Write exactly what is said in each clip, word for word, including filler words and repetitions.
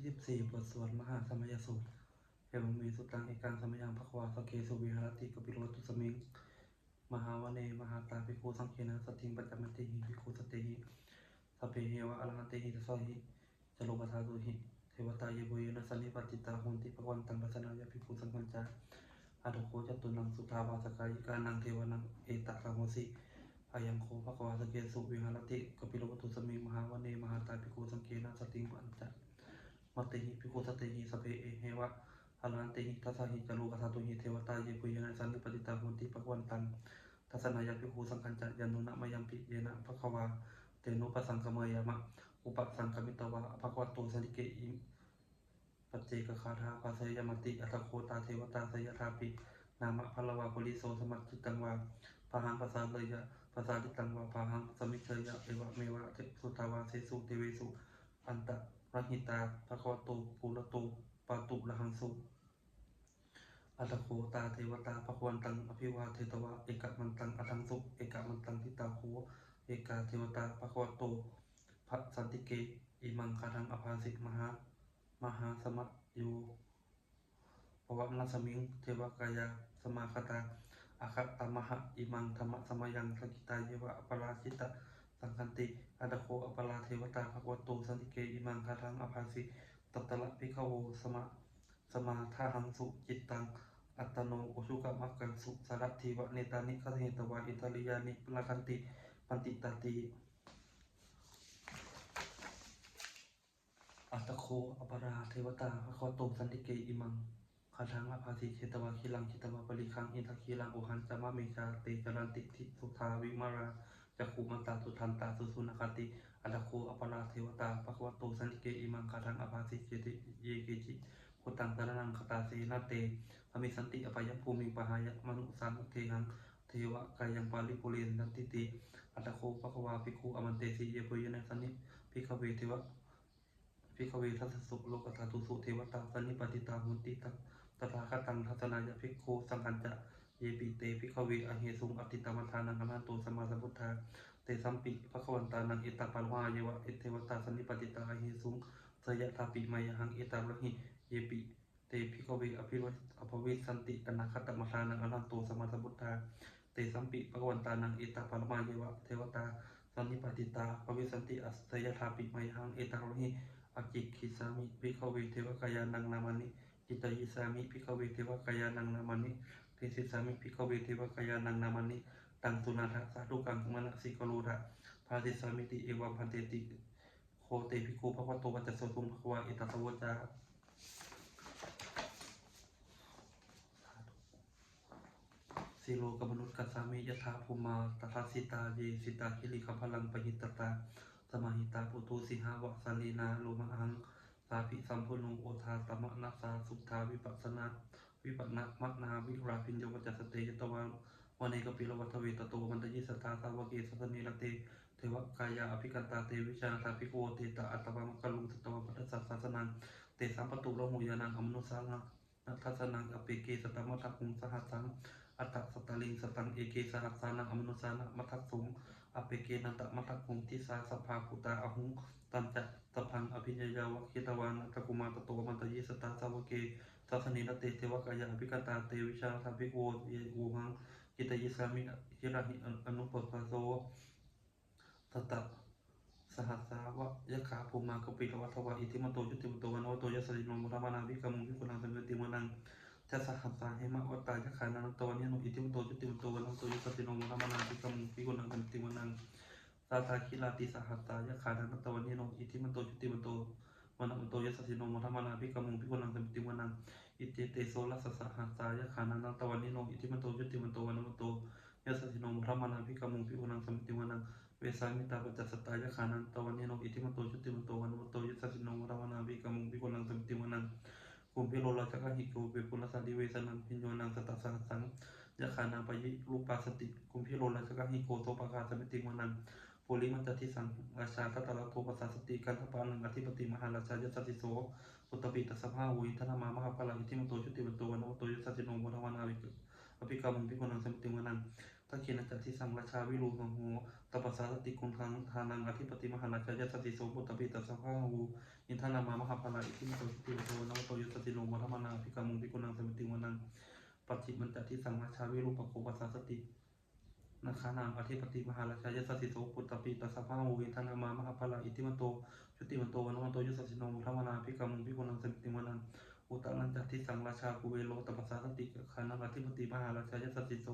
ที่สิบสี่ บทสวดมหาสมัยสูตร Evaṃ me sutaṃ. Ekaṃ samayaṃ bhagavā sakkesu viharati kapilavatthusmiṃ mahāvane mahatā bhikkhusaṅghena saddhiṃ pañcamattehi bhikkhusatehi sabbeheva arahantehi dasahi ca lokadhātūhi devatā yebhuyyena sannipatitā honti bhagavantaṃ dassanāya bhikkhusaṅghañca. Atha kho catunnaṃ suddhāvāsakāyikānaṃ devānaṃ etadahosi: Ayaṃ kho bhagavā sakkesu viharati kapilavatthusmiṃ mahāvane mahatā bhikkhusaṅghena saddhiṃ pañcamattehi bhikkhusatehi sabbeheva arahantehi dasahi ca lokadhātūhi devatā yebhuyyena sannipatitā honti bhagavantaṃ dassanāya bhikkhusaṅghañca. Yannūna mayampi yena bhagavā tenupasaṅkameyyāma, upasaṅkamitvā bhagavato santike im- paccekagāthā bhāseyyāmāti. Atha kho tā devatā seyyathāpi nāma balavā puriso sammiñjitaṃ vā bāhaṃ pasāreyya, pasāritaṃ vā bāhaṃ sammiñjeyya, evameva suddhāvāsesu devesu antarahitā bhagavato purato pāturahaṃsu. Atha kho tā devatā bhagavantaṃ abhivādetvā ekamantaṃ aṭṭhaṃsu. Ekamantaṃ ṭhitā kho ekā devatā bhagavato santike imaṃ gāthaṃ abhāsi: Mahā mahāsamayo pavanasmiṃ, devakāyā samāgatā, āgatamha imaṃ dhammasamayaṃ, dakkhitāyeva aparājitasaṅghanti. Atha kho aparā devatā bhagavato santike imaṃ gāthaṃ abhāsi: Tatra bhikkhavo samā samādahaṃsu, cittaṃ attano ujukamakaṃsu, sārathīva nettāni gahetvā, indriyāni rakkhanti paṇḍitāti. Atha kho aparā devatā bhagavato santike imaṃ gāthaṃ abhāsi: Chetvā khīlaṃ chetvā palīghaṃ, indakhīlaṃ ūhacca manejā, te caranti suddhā vimalā, cakkhumatā sudantā susunāgāti. Atha kho aparā devatā bhagavato santike imaṃ gāthaṃ abhāsi: Ye keci buddhaṃ saraṇaṃ gatāse, na te gamissanti apāyabhūmiṃ, pahāya mānusaṃ dehaṃ, devakāyaṃ paripūressantīti. Atha kho bhagavā bhikkhū āmantesi: Yebhuyyena bhikkhave deva bhikkhave dasasu lokadhātūsu devatā sannipatitā honti tathāgataṃ dassanāya bhikkhusaṅghañca. Yepi te bhikkhave ahesuṃ atītamaddhānaṃ arahanto sammāsambuddhā, tesampi bhagavantānaṃ etaparamāyeva devatā sannipatitā ahesuṃ, seyyathāpi mayhaṃ etarahi. Yepi te bhikkhave abhavissanti anāgatamaddhānaṃ arahanto sammāsambuddhā, tesampi bhagavantānaṃ etaparamāyeva devatā sannipatitā bhavissanti, seyyathāpi mayhaṃ etarahi. Ācikkhissāmi bhikkhave devakāyānaṃ nāmāni, kittayissāmi bhikkhave devakāyānaṃ nāmāni, desissāmi bhikkhave devakāyānaṃ nāmāni. Taṃ suṇātha sādhukaṃ manasikarotha bhāsissāmīti. Evaṃ bhanteti kho te bhikkhū bhagavato paccassosuṃ. Bhagavā etadavoca: Silokamanukassāmi, yattha bhummā tadassitā, ye sitā girigabbharaṃ, pahitattā samāhitā, puthū sīhāva sallīnā, lomahaṃsābhisambhuno, odātamanasā suddhā, vippasanā vippasannamanāvilā, bhiyyo pañcasate ñatvā vane kāpilavatthave, tato āmantayi satthā sāvake sāsane rate. Devakāyā abhikkantā, te vijānātha bhikkhavo, te ca ātappamakaruṃ, sutvā buddhassa sāsanaṃ. Tesampāturahu ñāṇaṃ amanussāna dassanaṃ, appeke satamaddakkhuṃ sahassaṃ atha sattariṃ. Sataṃ eke sahassānaṃ amanussānamaddasuṃ, appekenantamaddakkhuṃ, disā sabbā phuṭā ahuṃ. Tañca sabbaṃ abhiññāya vavakkhitvāna cakkhumā, tato āmantayi satthā sāvake sāsane rate. Devakāyā abhikkantā, te vijānātha bhikkhavo, ye vohaṃ kittayissāmi, girāhi anupubbaso. Sattasahassā va yakkhā bhummā kāpilavatthavā, iddhimanto jutimanto vaṇṇavanto yasassino, modamānā abhikkāmuṃ bhikkhūnaṃ samitiṃ vanaṃ. Chasahassā hemavatā yakkhā nānattavaṇṇino, iddhimanto jutimanto vaṇṇavanto yasassino, modamānā abhikkāmuṃ bhikkhūnaṃ samitiṃ vanaṃ. Sātāgirā tisahassā yakkhā nānattavaṇṇino, iddhimanto jutimanto vaṇṇavanto yasassino, modamānā abhikkāmuṃ bhikkhūnaṃ samitiṃ vanaṃ. Iccete soḷasasahassā yakkhā nānattavaṇṇino, iddhimanto jutimanto vaṇṇavanto yasassino, modamānā abhikkāmuṃ bhikkhūnaṃ samitiṃ vanaṃ. Vessāmittā pañcasatā yakkhā nānattavaṇṇino, iddhimanto jutimanto vaṇṇavanto yasassino, modamānā abhikkāmuṃ bhikkhūnaṃ samitiṃ vanaṃ. Kumbhīro rājagahiko vepullassa nivesanaṃ, bhiyyo naṃ satasahassaṃ yakkhānaṃ payirupāsati, kumbhīro rājagahiko sopāga samitiṃ vanaṃ. Purimañca disaṃ rājā dhataraṭṭho pasāsati, gandhabbānaṃ ādhipati mahārājā yasassi so. Puttāpi tassa bahavo indanāmā mahabbalā, iddhimanto jutimanto vaṇṇavanto yasassino, modamānā abhikkāmuṃ bhikkhūnaṃ samitiṃ vanaṃ. Dakkhiṇañca disaṃ rājā virūḷho taṃ pasāsati. Gandhabbānaṃ ādhipati mahārājā yasassi so. Puttāpi tassa bahavo indanāmā mahabbalā iddhimanto jutimanto vaṇṇavanto yasassino modamānā abhikkāmuṃ bhikkhūnaṃ samitiṃ vanaṃ. Pacchimañca disaṃ rājā virūpakkho pasāsati. Nāgānaṃ ādhipati mahārājā yasassi so. Puttāpi tassa bahavo indanāmā mahabbalā iddhimanto jutimanto vaṇṇavanto yasassino modamānā abhikkāmuṃ bhikkhūnaṃ samitiṃ vanaṃ. Uttarañca disaṃ rājā kuvero taṃ pasāsati. Yakkhānaṃ ādhipati mahārājā yasassi so.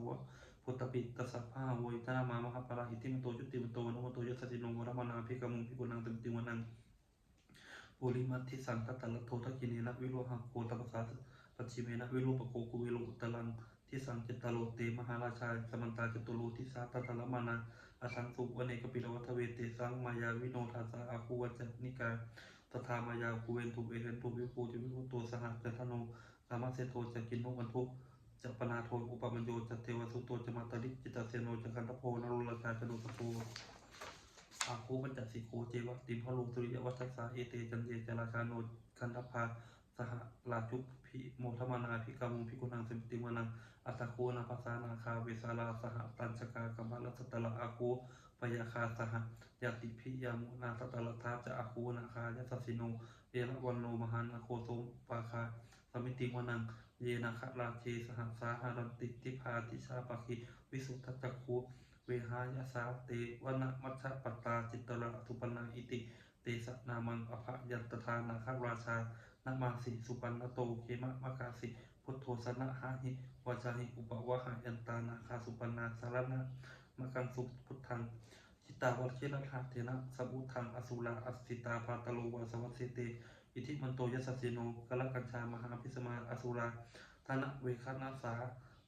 Puttāpi tassa bahavo indanāmā mahabbalā iddhimanto jutimanto vaṇṇavanto yasassino modamānā abhikkāmuṃ bhikkhūnaṃ samitiṃ vanaṃ. Purimaṃ disaṃ dhataraṭṭho dakkhiṇena virūḷhako taṃ pasāsati. Pacchimena virūpakkho kuvero uttaraṃ disaṃ. Cattāro te mahārājā samantā caturo disā daddallamānā aṭṭhaṃsu vane kāpilavatthave. Tesaṃ māyāvino dāsā āgū vañcanikā saṭhā māyā kuṭeṇḍu veṭeṇḍu. Viṭū ca viṭuṭo saha candano kāmaseṭṭho ca kinnughaṇḍu ca panādo opamañño ca devasūto ca mātali cittaseno ca gandhabbo naḷorājā janosabho āgū pañcasikho ceva timbarū suriyavaccasā. Ete caññe ca rājāno gandhabbā saha rājubhi modamānā abhikkāmuṃ bhikkhūnaṃ samitiṃ vanaṃ. Athāgū nābhasā nāgā vesālā saha tacchakā kambalassatarā āgū pāyāgā saha ñātibhi yāmunā dhataraṭṭhā ca āgū nāgā yasassino. Erāvaṇo mahānāgo sopāga samitiṃ vanaṃ. Ye nāgarāje sahasā haranti dibbā dijā pakkhi visuddhacakkhū vehāyasā te vanamajjhapattā citrā supaṇṇā iti tesa nāmaṃ. Abhayantadā nāgarājānamāsi supaṇṇato khemamakāsi buddho saṇhāhi vācāhi. Upavhayantā nāgā supaṇṇā saraṇamakaṃsu buddhaṃ jitā vajirahatthena samuddaṃ asurā sitā. Bhātaro vāsavassete iddhimanto yasassino kalañjā mahābhismā asurā dānaveghasā.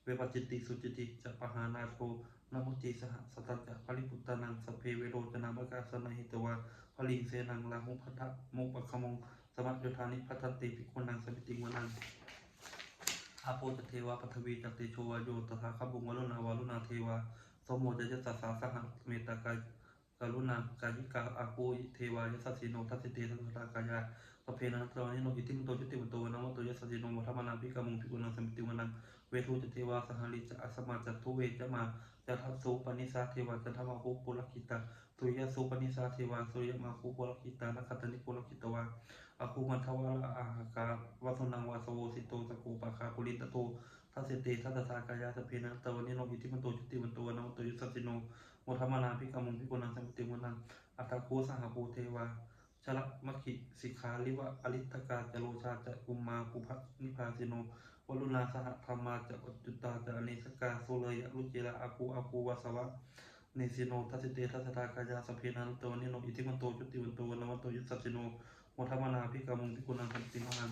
Vepacitti sucitti ca pahārādo namucī saha satañca baliputtānaṃ. Sabbe verocanāmakā sannayhitvā baliṃ senaṃ rāhubhaddamupāgamuṃ samayodāni bhaddante bhikkhūnaṃ samitiṃ vanaṃ. Āpo ca devā paṭhavī ca tejo vāyo tadāgamuṃ varuṇā vāruṇā devā somo ca yasasā saha mettākaruṇākāyikā āgū devā yasassino. Dasete dasadhā kāyā sabbe nānattavaṇṇino iddhimanto jutimanto vaṇṇavanto yasassino modamānā abhikkāmuṃ bhikkhūnaṃ samitiṃ vanaṃ. Veṇhū ca devā sahalī ca asamā ca duve yamā candassūpanisā devā candamāgū purakkhitā. Suriyassūpanisā devā suriyamāgū purakkhitā nakkhattāni purakkhitvā āgū mandavalāhakā. Vasūnaṃ vāsavo sito sakkopāga purindado. Dasete dasadhā kāyā sabbe nānattavaṇṇino iddhimanto jutimanto vaṇṇavanto yasassino modamānā abhikkāmuṃ bhikkhūnaṃ samitiṃ vanaṃ. Athāgū sahabhū devā jalamaggisikhāriva ariṭṭhakā ca rojā ca ummāpupphanibhāsino varuṇā sahadhammā ca accutā ca anejakā sūleyyarucirā āgū āgū vāsavanesino. Dasete dasadhā kāyā sabbe nānattavaṇṇino iddhimanto jutimanto vaṇṇavanto yasassino modamānā abhikkāmuṃ bhikkhūnaṃ samitiṃ vanaṃ.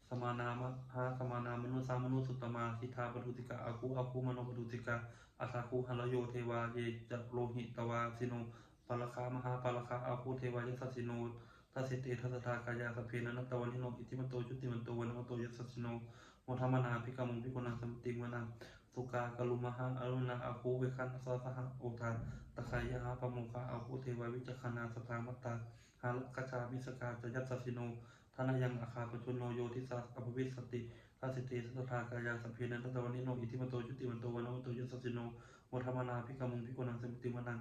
Samānā mahāsamānā mānusā mānusuttamā khiḍḍāpadūsikā āgū āgū manopadūsikā. Athāgū harayo devā ye ca lohitavāsino pāragā mahāpāragā āgū devā yasassino. Dasete dasadhā kāyā sabbe nānattavaṇṇino iddhimanto jutimanto vaṇṇavanto yasassino modamānā abhikkāmuṃ bhikkhūnaṃ samitiṃ vanaṃ. Sukkā karumhā aruṇā āgū veghanasā saha. Odātagayhā pāmokkhā āgū devā vicakkhaṇā sadāmattā hāragajā missakā ca yasassino. Thanayaṃ āga pajjunno yo disā abhivassati. Dasete dasadhā kāyā sabbe nānattavaṇṇino iddhimanto jutimanto vaṇṇavanto yasassino modamānā abhikkāmuṃ bhikkhūnaṃ samitiṃ vanaṃ.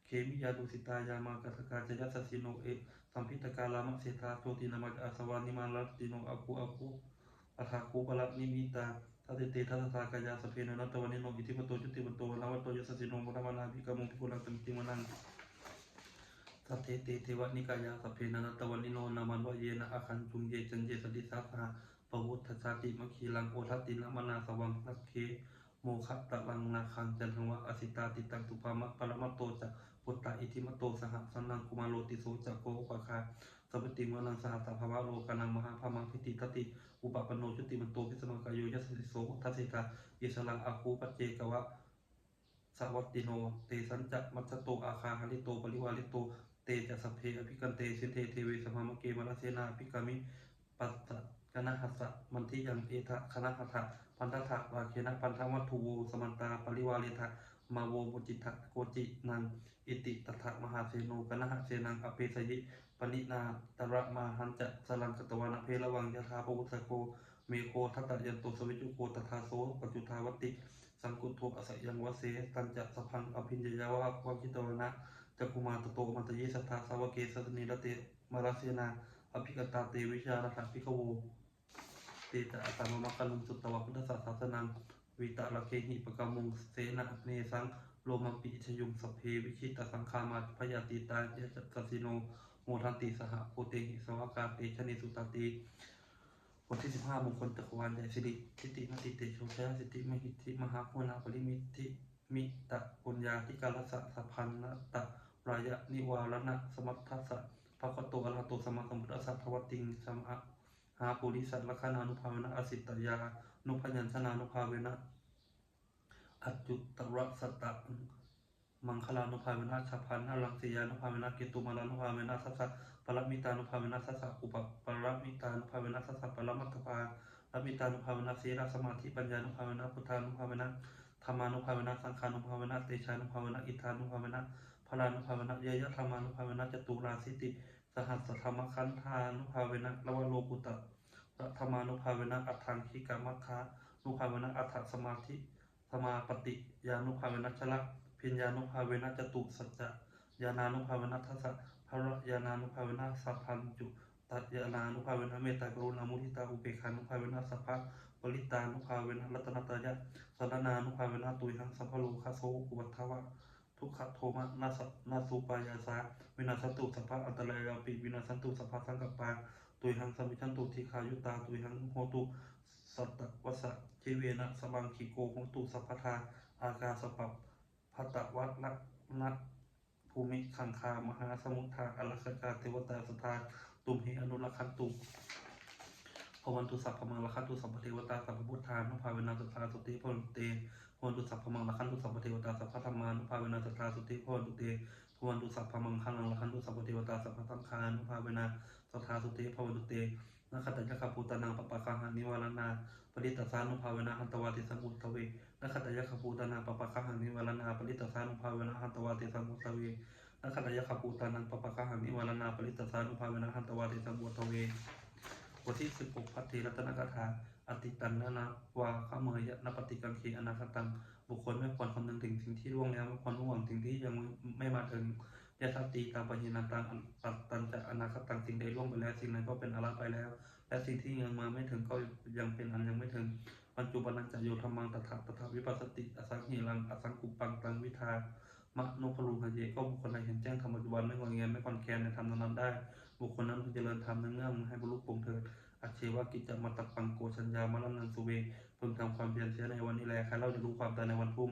Khemiyā tusitā yāmā kaṭṭhakā ca yasassino. Lambitakā lāmaseṭṭhā jotināmā ca āsavā nimmānaratino āgū āgū athāgū paranimmitā. Dasete dasadhā kāyā sabbe nānattavaṇṇino iddhimanto jutimanto vaṇṇavanto yasassino modamānā abhikkāmuṃ bhikkhūnaṃ samitiṃ vanaṃ. Saṭṭhete devanikāyā sabbe nānattavaṇṇino nāmanvayena āgañchuṃ ye caññe sadisā saha. Pavutthajātimakhilaṃ oghatiṇṇamanāsavaṃ dakkhemoghataraṃ nāgaṃ candaṃva asitātitaṃ. Subrahmā paramatto ca puttā iddhimato saha sanaṅkumāro tisso ca sopāga samitiṃ vanaṃ. Sahassabrahmalokānaṃ mahābrahmābhitiṭṭhati upapanno jutimanto bhismākāyo yasassi so. Dasettha issarā āgū paccekavasavattino tesañca majjhato āga hārito parivārito. Te ca sabbe abhikkante sinde deve samāmake mārasenā abhikkāmi. Passa kaṇhassa mandiyaṃ etha gaṇhatha bandhatha rāgena bandhamatthu vo samantā parivāretha mā vo muñcittha koci naṃ. Iti tattha mahāseno kaṇhasenaṃ apesayi pāṇinā talamāhacca saraṃ katvāna bheravaṃ. Yathā pāvussako megho thanayanto savijjuko tadā so paccudāvatti saṅkuddho asayaṃvase. Tañca sabbaṃ abhiññāya vavakkhitvāna cakkhumā, tato āmantayi satthā sāvake sāsane rate. Mārasenā abhikkantā te vijānātha bhikkhavo. Te ca ātappamakaruṃ sutvā buddhassa sāsanaṃ, vītarāgehi pakkāmuṃ senamesaṃ lomampi iñjayuṃ. Sabbe vijitasaṅgāmā bhayātītā yasassino, modanti saha bhūtehi sāvakā te janesutāti. บทที่ สิบห้า มงคลจักรวาลใหญ่ สิริ ทิติ มติ เตโช ชัย สิทธิ มหิทธิ มหา กุณา ปริมิตติ มิตตะ ปุญญา ธิการัสสะ สัพพันนตะ รายะ นิวารัณะ สมัตถสสะ ภะคะวะโต อะระหะโต สัมมาสัมพุทธัสสะ ภะวะติง สมะ หา ปุริสะ ลักขณานุภาเวนะ อสิตยานุพยัญชนะานุภาเวนะ อัจจุตรสตะ มังคลานุภาเวนะ ชาพานะรังสียานุภาเวนะ เกตุมาลานุภาเวนะ สัสสะปรมิตานุภาเวนะ สัสสะอุปปรมิตานุภาเวนะ สัสสะปรมัตถปารมิตานุภาเวนะ สีลสมาธิปัญญานุภาเวนะ พุทธานุภาเวนะ ธรรมานุภาเวนะ สังฆานุภาเวนะ เตชานุภาเวนะ อิทธานุภาเวนะ พลานุภาเวนะ เยยธรรมานุภาเวนะ จตุราสิติสหัสสธรรมคันธานุภาเวนะ ลวโลกุตตะธรรมานุภาเวนะ อัฏฐังคิกามัคคานุภาเวนะ อัฏฐสมาธิ สมาปติญาณุภาเวนะ ชลพิญญานุภาเวนะ จตุสัจจะญาณานุภาเวนะ ทัสสะพลญาณานุภาเวนะ สัพพัญจุตญาณานุภาเวนะ เมตตากรุณามุทิตาอุเบกขานุภาเวนะ สัพพปริตานุภาเวนะ รัตนตยสรณานุภาเวนะ ตุยหังสัพพโรคโสอุปัทวะ ทุกขโทมนัสสะนัสสุปายาสา วินาสสันตุ สัพพะอันตรายาปิ วินาสสันตุ สัพพะสังกัปปา ตุยหังสมิจฉันตุ ทีฆายุตา ตุยหังโหตุ สัตวัสสะ จีเวนะ สมังคิโก โหตุ สัพพทา อากาสปะพัตตวัตนะ ภูมิขังคา มหาสมุทธา อารักขกา เทวตา สัทธา ตุมเห อนุรักขันตุ ภวันตุ สัพพมัง รักขันตุ สัพพเทวตา สัพพพุทธานุภาเวนะ สัทธา สุเต ภวันตุเต ภวันตุ สัพพมัง รักขันตุ สัพพเทวตา สัพพธรรมานุภาเวนะ สัทธา สุเต ภวันตุเต ภวันตุ สัพพมังคลัง รักขันตุ สัพพเทวตา สัพพสังฆานุภาเวนะ สัทธา สุเต ภวันตุเต นักขัตตยักขภูตานัง ปปาคาหานิวารัณา ปริตตสานุภาเวนะ หันตวาเตสังอุทเว นักขัตตยักขภูตานัง ปปาคาหานิวารัณา ปริตตสานุภาเวนะ หันตวาเตสังอุทเว นักขัตตยักขภูตานัง ปปาคาหานิวารัณา ปริตตสานุภาเวนะ หันตวาเตสังอุทเว บทที่ สิบหก ภัทเทรัตนกถา อติตัง นนวา ขเมยะ นปฏิกังเข อนาคตัง บุคคลไม่ควรคำนึงถึงสิ่งที่ล่วงแล้ว ไม่ควรมุ่งหวังสิ่งที่ยังไม่มาถึง ยะถา อตีตัง ปะหินันตัง อัตตันจะ อนาคตัง สิ่งใดล่วงไปแล้ว สิ่งนั้นก็เป็นอันละไปแล้ว และสิ่งที่ยังมาไม่ถึงก็ยังเป็นอันยังไม่ถึง ปัจจุบันนันจะ โย ธัมมัง ตถา ตถา วิปัสสติ อสังหิรัง อสังกุปปัง ตัง วิทา มะนุปรูหะเย ก็บุคคลใดเห็นแจ้งธรรมปัจจุบัน ไม่งอนแงน ไม่คลอนแคลนในธรรมนั้นๆได้ บุคคลนั้นพึงเจริญธรรมเนืองๆให้บรรลุผลเถิด อัจเฉวะ กิจจะ มัตตะปัง โก ชัญญา มะระนัง สุเว พึงทำความเพียรเสียในวันนี้แล ใครเล่าจะรู้ความตายในวันพรุ่ง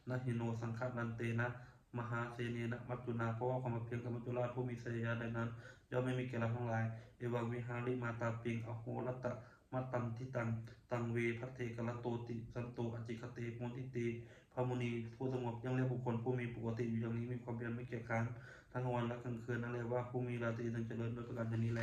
นะหิโน สังฆะนันเตนะ มหาเสเนนะ มัจจุนา เพราะว่าความเพียรของมัจจุราชผู้มีชัยชนะนั้น ย่อมไม่มีแก่เราทั้งหลาย เอวัง วิหาริมาตาปิง อโหรัตตะ มะตันทิตัง ตัง เว ภัทเท กะระโตติ สันโต อจิคเต มุนทิเต พระมุนีผู้สงบย่อมเรียกบุคคลผู้มีปกติอยู่อย่างนี้ มีความเพียรไม่เกียจคร้าน ทั้งกลางวันและกลางคืน นั้นแลว่าผู้มีราตรีอันเจริญด้วยประการชนนี้แล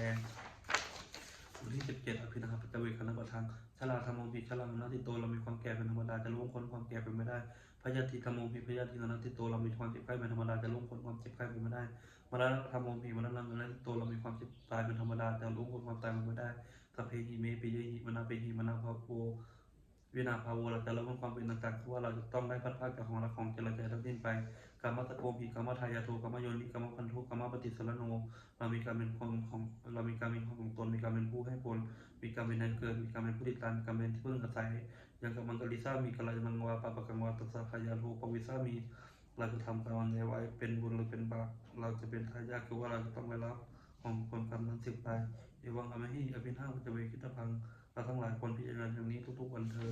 บทที่ สิบเจ็ด อภิณหปัจจเวกขณปทัง ชรา ธัมโมหิ ชรัง อนัตถิโต เรามีความแก่เป็นธรรมดา จะล่วงพ้นความแก่ไปไม่ได้ พยาธิ ธัมโมหิ พยาธิ อนัตถิโต เรามีความเจ็บไข้เป็นธรรมดา จะล่วงพ้นความเจ็บไข้ไปไม่ได้ มรณะ ธัมโมหิ มรณัง อนัตถิโต เรามีความเจ็บตายเป็นธรรมดา จะล่วงพ้นความตายไปไม่ได้ สัพเพหิ เม ปิเยหิ มานะเปหิ มานะพะโว วินาพาโว เราจะละเว้นความเป็นต่างๆ คือว่าเราจะต้องได้พลัดพรากจากของรักของที่เราใจทั้งสิ้นไป กามัตตโกหิ กามัฏฐายาโท กามโยนิ กามพันธุ กามปฏิสรโณ เรามีการเป็นของของ เรามีการเป็นของของตน มีการเป็นผู้ให้ผล มีการเป็นแดนเกิด มีการเป็นผู้ติดตาม มีการเป็นที่พึ่งอาศัย ยังกามังกริสามิ กาลายังวาปาปกังวา ตัสสะทายาโท ภวิสามิ เราจะทำกรรมอันใดไว้ เป็นบุญหรือเป็นบาป เราจะเป็นทายาท คือว่าเราจะต้องได้รับของผลกรรมนั้นสืบไป เอวัง อมหิ อภิณหปัจจเวกขณปทัง เราทั้งหลายควรพิจารณาอย่างนี้ทุกๆวันเทอญ